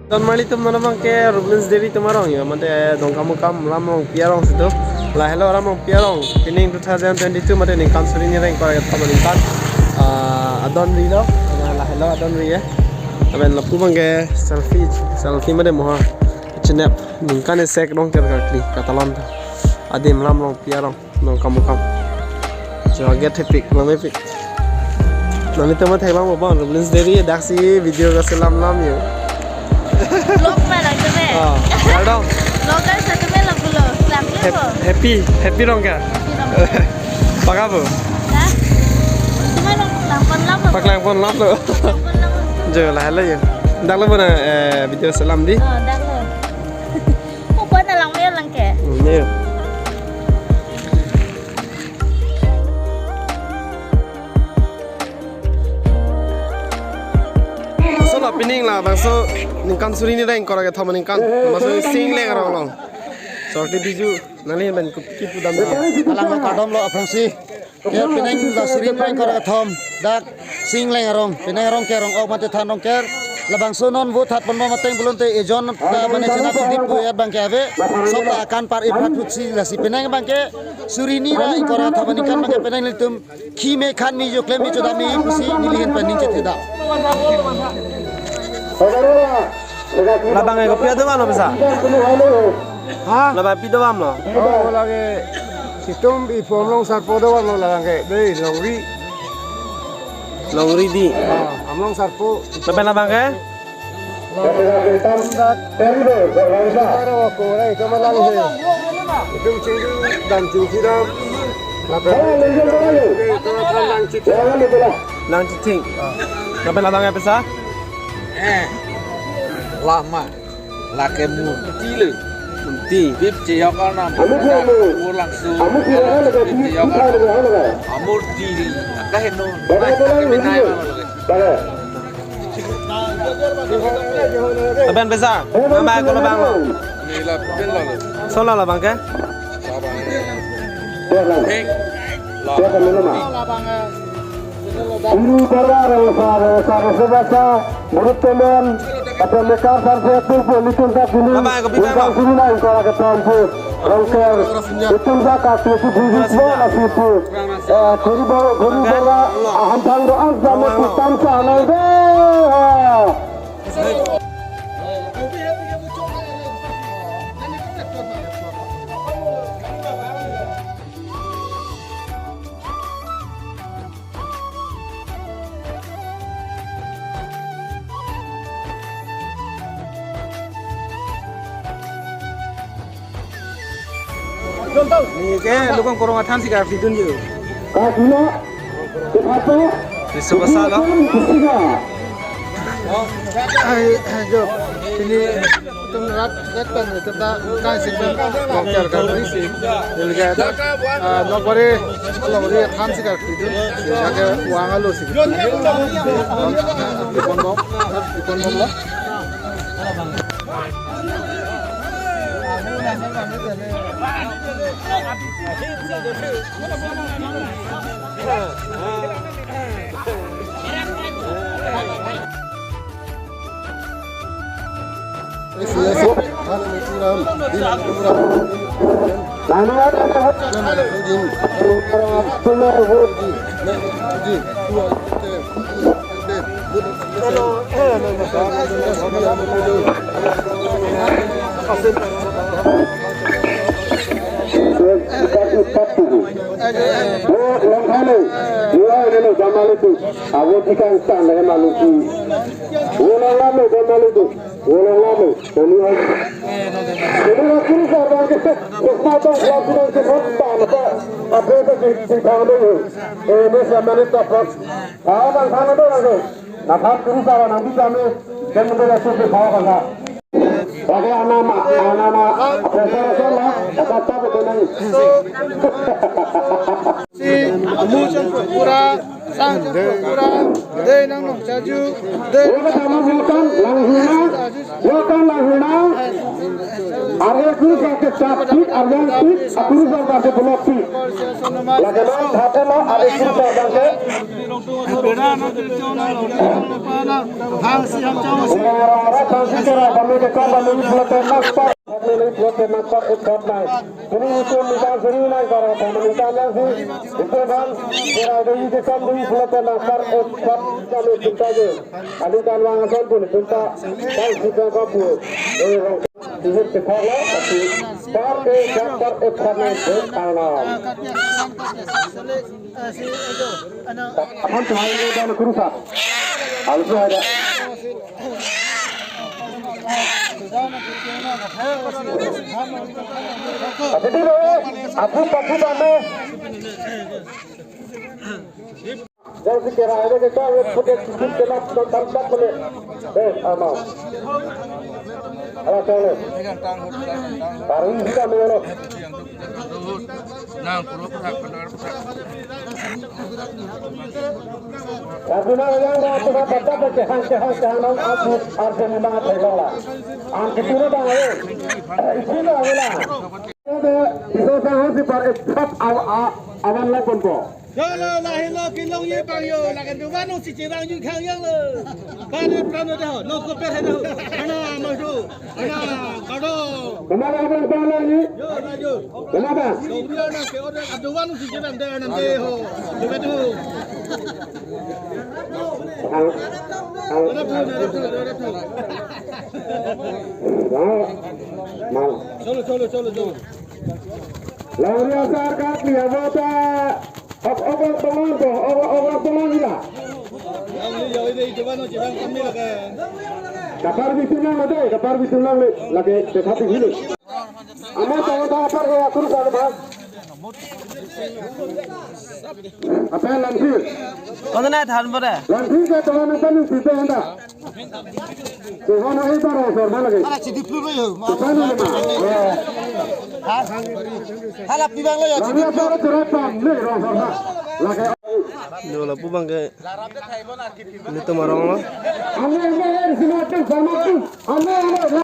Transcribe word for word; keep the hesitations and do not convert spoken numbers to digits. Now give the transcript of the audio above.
Don marli atum, non abangke Roblins Dairy atum arong yo, mate Dongkamukam Ramrongpi arong situ. Lahelo Ramrongpi arong, pining two thousand twenty-two mate ningkan suri ni ra ingkoi ra kethom aningkan, ah, adon rilo, lahelo adon ri ye. Lapen lapu abangke selfie, selfie mate moha chinep, ningkan isi Rongker karkli katalon ta. Adim Ramrongpi arong. Dongkamukam. Joget thepik, lamepik. Nangli tema theklang mo bang, Roblins Dairy, daksi video kaselam lam yo. Vlog ma lang teme. Ah, kardom. Vlog kan sa teme lang pulo. Lang ke Hap-, po. Happy, happy Rongker. Happy Rongker. Paka po. Ha? Teme lang, langpon lam po. Paklangpon lam lo. Langpon lam po. Jo, lahelo yo. Dak lo bona, eh, video selam di. Oh, dak lo. Ko ko na lang mo lang ke. Hmm, yo. Laso la pining labangso ningkan suri ni ra ingkoi ra kethom aningkan, labangso Singleng arong along. Sorti biju, nangli pen kup-, kipudam. Alang kardom lo aphrangsi. Ya, pining la suri ni ra ingkoi ra kethom. Dak Singleng arong, pining arong ke arong ok mate than Rongker. Labangso non vo thatpon bom ateng pulote ejon, eh, mane chenap chedip pu et abangke ave. Sop ta akan par iprat phutsi lasi pining abangke suri ni ra ingkoi ra kethom aningkan abangke pining ilitum khime khan mi jo klem mi chodam mi pusi neli ahin pen ning chethe dam. Labang ke kopi atum alo pisa? Ha? Labang pi dobom lo? Oh, lake Situm ipu Amlong Sarpo dobom lo labang ke. Dei, Longri. Longri di. Ah, Amlong Sarpo. Lapen labang ke? Aro ko, eh, kamalang he. Itum chingdu, dam chingsi dam. Lapen, eh, kamalang chithing. Lang chithing. Lapen labang ke pisa? Eh. Lama. Lake murti le. Murti. Bip cheyok anam. Amurti le. Mur langsung. Amurti le, le, bip cheyok anam. Amurti le. Kaheno. Baba, baba, baba. Lapen pisa? Nama ko labang lo? Nila pen lo. Laso labang ke? Labang. Hek. Labang. Ini para rasa, rasa, rasa, rasa, menurut teman, atau mereka sampai itu pun itu tak ini, Apa, kopi bukan apa? Sini lah, kalau kata itu, Rongker, itu tak kasih itu, itu semua masih itu. Eh, kuri bawa, kuri bawa, ah, hantang doang, sama kita sana deh. Neke lukong korong athan si karpidun yo. Kasino, kepato, Riso basa lo. Kesiga. Ai, ai, jo. Sini itum rat, rat pen, itum ta kan si pen, kongkar kan si. Neli ke, ah, nok bari, along ri than si kar itu. Saka uang alo si. Ipon bom, ipon bom lo. Long thalo, long thalo, jamalu tu. Abo tikang tang lagi malu tu. Ulang lama, jamalu tu. Ulang lama. Ini lagi, ini lagi, ini lagi, ini lagi, ini lagi, apa, apa itu di, di tahun ini? Eh, ini sama ni tak, apa? Apa yang sana tu lagi? Nah, kan terus apa nanti kami dan mendengar sudah tahu kan? Bagi anak-anak, anak-anak, profesor lah, kata betul ni. Si amu chong pura, sang chong pura, dei nang nong chaju, dei. Ini kamu bukan langhina, bukan langhina. Are Kurusar ke chap pit, arjang pit, akurusar ke bulok pit. Lagi man thate lo, adi kurusar ke. Ora, ora, thangsi kera, kami ke kam, kami pulote nakpar. Kami pulote nakpar, ek khat nai. Kini itu minta seri nai karo, kami minta nasi. Itu kan, kera, kami ke kam, kami pulote nakpar, ek khat kami minta je. Adi kan wang asan pun, minta, thangsi kera kapu. Eh, Tihit tekhoklo, tapi par ke, par ke, par ke, par ke. Aphan tuhan ini dan kurusar. Alus ada. Tapi dulu, aku pasti sana. Jauh si kera ini kita lihat pakai sisi kena tangkap boleh. Eh, ama. Ala chole. Baru kita mengelok. Nang pura pura benar pura. Karena yang dah pernah baca baca hang hang hang nang aku arjen lima thai lah. Ang kita dah eh. Itu dah lah. Bisa saya si par eh, sab aw-, a-, awan lah pun po. Yo lo, lahelo kelong ye bang yo, lakan tu vanu si chevang ju khang yang lo. Bani pran lo dah, no ko per hai dah. Ana, ma tu, ana, kado. Mana abang bang lagi? Yo, na yo. Mana bang? Yo, dia na ke orang adu vanu si chevang dah nanti ho. Coba tu. Ang, ang. Ada tu, ada tu, ada tu. Mau, mau. Cholo, cholo, cholo, cholo. Lauri asar kat liya vota. Ok, ok, ok, tolong to, ok, ok, ok, tolong ila. Yang ini, yang ini, coba no, coba kami lah kan. Kapar bisu nang lagi, kapar bisu nang lagi, lagi tetap di sini. Ama tahu tahu apa ya, terus ada bahas. Apa yang lanjut? Kau tu nak tahan pada? Lanjut ke, tolong nonton di situ, anda. Tuhan, eh, baru, formal lagi. Ala chidi plu lo yo. Tuhan, eh, ma. Hala pibang lo yo, chidi plu. Lalu, apa, cerai, pam, nih, rong, formal. Lagi. Yo, lapu bang ke. Ini tu marong lo. Ane, ane, eh, sini, tu, sama, tu. Ane, ane,